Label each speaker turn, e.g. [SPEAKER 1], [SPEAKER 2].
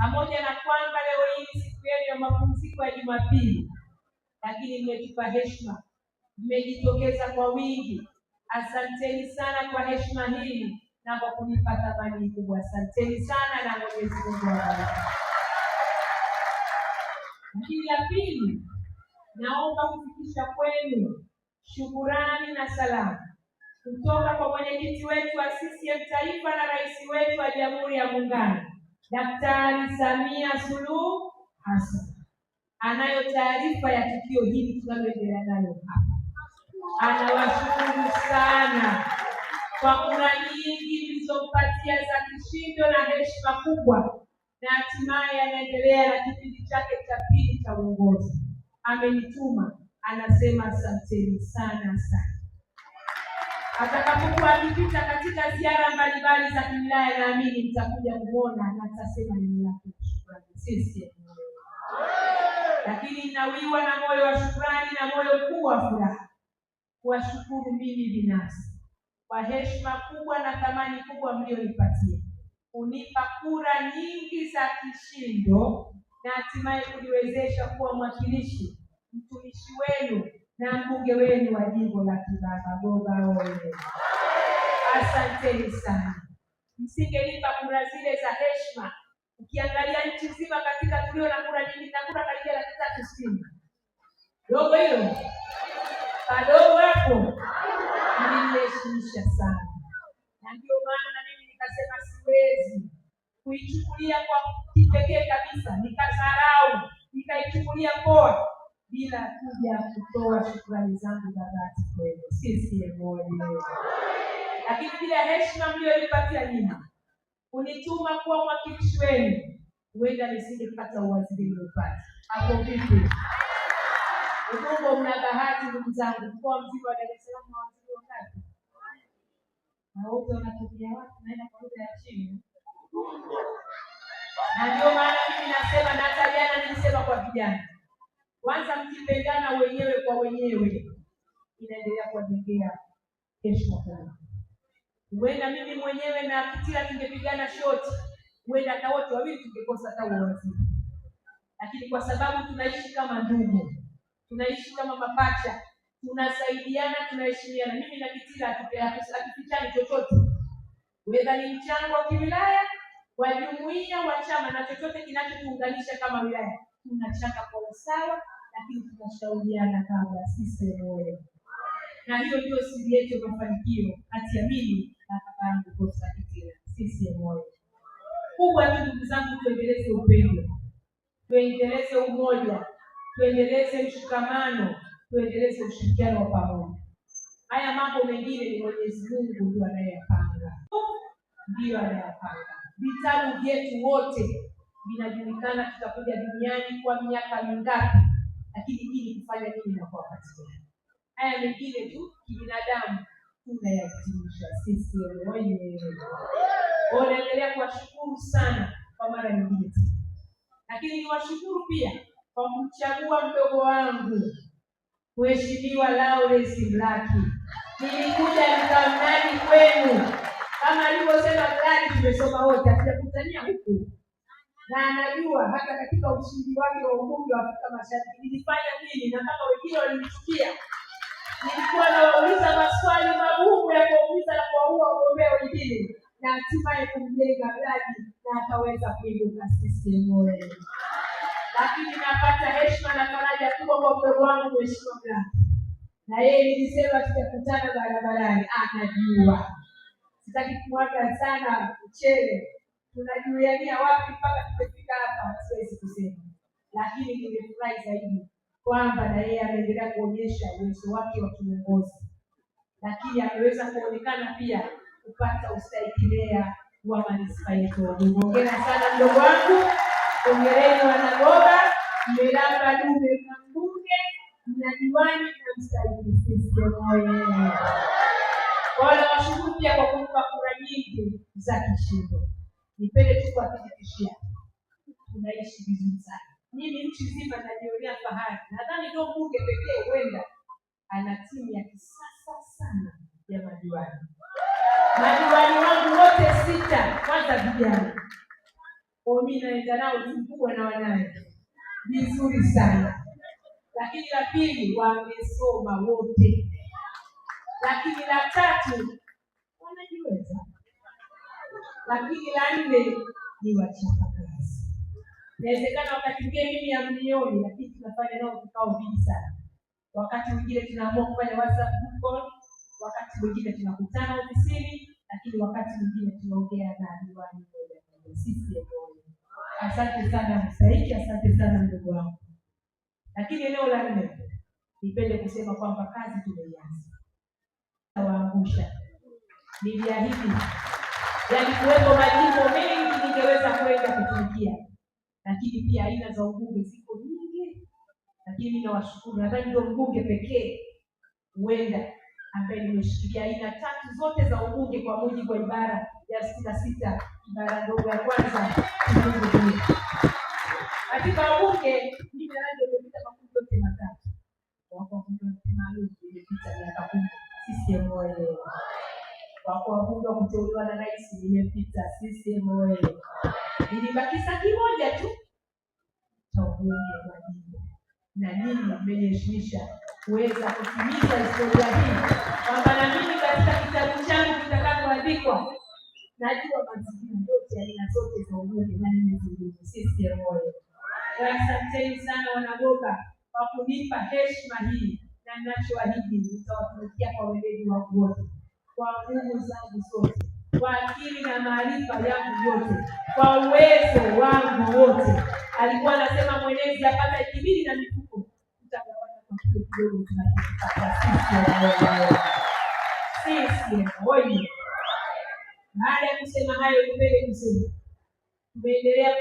[SPEAKER 1] Pamoja na kwamba leo hii ni siku yenu ya mapumziko ya Jumapili, lakini mmetupa heshima, mmejitokeza kwa wingi. Asanteni sana kwa heshima hii na kwa kunipa thamani kubwa. Asanteni sana na Mwenyezi Mungu awabariki. Lakini la pili, naomba kufikisha kwenu shukurani na salamu kutoka kwa mwenyekiti wetu wa CCM Taifa na rais wetu wa Jamhuri ya Muungano Daktari Samia Suluhu Hassan. Anayo taarifa ya tukio hili tunaloendelea nalo hapa. Anawashukuru sana kwa kura nyingi mlizompatia za kishindo na heshima kubwa, na hatimaye anaendelea na kipindi chake cha pili cha uongozi. Amenituma, anasema asanteni sana sana. Atakapokuwa akipita katika ziara mbalimbali za kiwilaya, naamini mtakuja kumwona na atasema neno lake la shukrani. Sisi lakini nawiwa na moyo wa shukrani na moyo mkuu wa furaha kuwashukuru mimi binafsi kwa heshima kubwa na thamani kubwa mlionipatia kunipa kura nyingi za kishindo na hatimaye kuniwezesha kuwa mwakilishi, mtumishi wenu na mbunge wenu wa jimbo la Kibaha. Goba oye! Asanteni sana. Msingenipa kura zile za heshima. Ukiangalia nchi nzima katika tulio na kura nyingi, na kura karibia 360,000. Dogo hilo kadogo hapo, mliniheshimisha sana, na ndio maana na mimi nikasema siwezi kuichukulia kwa kipekee kabisa, nikadharau, nikaichukulia poa bila kuja kutoa shukrani zangu za dhati kwenu. CCM oyee! Lakini bila heshima mliyoipatia nyinyi kunituma kuwa mwakilishi wenu, huenda nisingepata uwaziri niliopata. Hapo vipi? Ubungo mna bahati ndugu zangu, mkoa mzima wa Dar es Salaam na waziri wangapi? Na wote wanatokea wapi? Naenda kwa lugha ya chini. Na ndio maana mimi nasema, na hata jana nilisema kwa vijana, kwanza mkipendana wenyewe kwa wenyewe, inaendelea kuwajengea heshima kubwa. Huenda mimi mwenyewe na Kitila tungepigana shoti, huenda hata wote wawili tungekosa hata uwaziri, lakini kwa sababu tunaishi kama ndugu, tunaishi kama mapacha, tunasaidiana, tunaheshimiana. Mimi na Kitila hatufichani chochote, whether ni mchango wa kiwilaya, wa jumuiya, wa chama na chochote kinachotuunganisha kama wilaya, tunachanga kwa usawa, lakini tunashauriana kabla. Sisi oye! Na hiyo ndio siri yetu ya mafanikio kati ya mimi na kaka yangu Costa Kitila. Sisi oye! Kubwa tu ndugu zangu, tuendeleze upendo, tuendeleze umoja, tuendeleze mshikamano, tuendeleze ushirikiano wa pamoja. Haya mambo mengine ni Mwenyezi Mungu ndio anayeyapanga, ndiyo anayapanga. Vitabu vyetu wote vinajulikana tutakuja duniani kwa miaka mingapi, lakini ili kufanya nini na kwa wakati gani. Haya mengine tu kibinadamu tunayahitimisha sisi wenyewe. Kwa hiyo naendelea kuwashukuru sana kwa mara nyingine tena, lakini niwashukuru pia kwa kumchagua mdogo wangu Mheshimiwa Lawrence Mlaki. Nilikuja nikamnadi kwenu, kama alivyosema Mlaki, tumesoma wote, hatujakutania huku, na anajua hata katika ushindi wake wa ubunge wa Afrika Mashariki nilifanya nini, na mpaka wengine walinichukia. Nilikuwa nawauliza maswali magumu ya kuwaumiza na kuwaua wagombea wengine, na hatimaye kumjenga Mlaki na akaweza kuibuka CCM oyee. Lakini napata heshima na faraja kubwa kwa mdogo wangu Mheshimiwa Mlaki, na yeye nilisema tutakutana barabarani, anajua. Sitaki kumwaga sana mchele, tunajuliania wapi mpaka tumefika hapa, siwezi kusema, lakini nimefurahi zaidi kwamba na yeye ameendelea kuonyesha uwezo wake wa kiuongozi, lakini ameweza kuonekana pia kupata ustahiki meya wa manispaa yetu ya Ubungo. Hongera sana mdogo wangu, hongereni wanagoba, mmelamba dume na mbunge, mna diwani na mstahiki. CCM oyee! Kwa hiyo nawashukuru pia kwa kumpa kura nyingi za kishindo. Nipende tu kuwathibitishia tunaishi vizuri sana. Mimi nchi nzima najionea fahari, nadhani ndio mbunge pekee huenda ana timu ya kisasa sana ya madiwani. Madiwani wangu wote 6, kwanza vijana. Kwa mimi naenda nao mkubwa na wanaye vizuri sana. Lakini la pili, wamesoma wote. Lakini la tatu, wanajiweza. Lakini la nne ni wachapakazi. Inawezekana wakati mwingine mimi hamnioni, lakini tunafanya nao vikao vingi sana. Wakati mwingine tunaamua kufanya WhatsApp group call, wakati mwingine tunakutana ofisini, lakini wakati mwingine tunaongea na diwani moja kwa moja. Sisi asante sana Msaiki, asante sana mdogo wangu. Lakini eneo la nne, nipende kusema kwamba kazi tumeianza, waangusha. Niliahidi, yalikuwepo majimbo mengi ningeweza kwenda kutumikia, lakini pia aina za ubunge ziko nyingi, lakini mimi nawashukuru, nadhani ndio mbunge pekee huenda ambaye nimeshikilia aina tatu zote za ubunge kwa mujibu wa ibara ya 66 ibara ndogo ya kwanza kifungu B. Katika ubunge mimi nadhani nimepita makundi yote matatu. Wako wabunge maalum nimepita miaka 10 CCM oyee. Wako wabunge wa kuteuliwa na rais nimepita CCM oyee. Nilibakiza kimoja tu cha ubunge wa jimbo, na ninyi mmeniheshimisha kuweza kutimiza historia hii kwamba na mimi katika kitabu changu kitakachoandikwa najua mazingira yote aina zote za ubunge na nimezungumza. CCM oyee! Asanteni sana Wanagoba kwa kunipa heshima hii, na ninachoahidi nitawatumikia kwa weledi wangu wote, kwa nguvu zangu zote, kwa akili na maarifa yangu yote, kwa uwezo wangu wote. Alikuwa anasema mwenezi apata ikibidi na mifuko, tutagawana kwa kile kidogo tunachokipata. CCM oyee! Baada ya kusema hayo, nipende kusema tumeendelea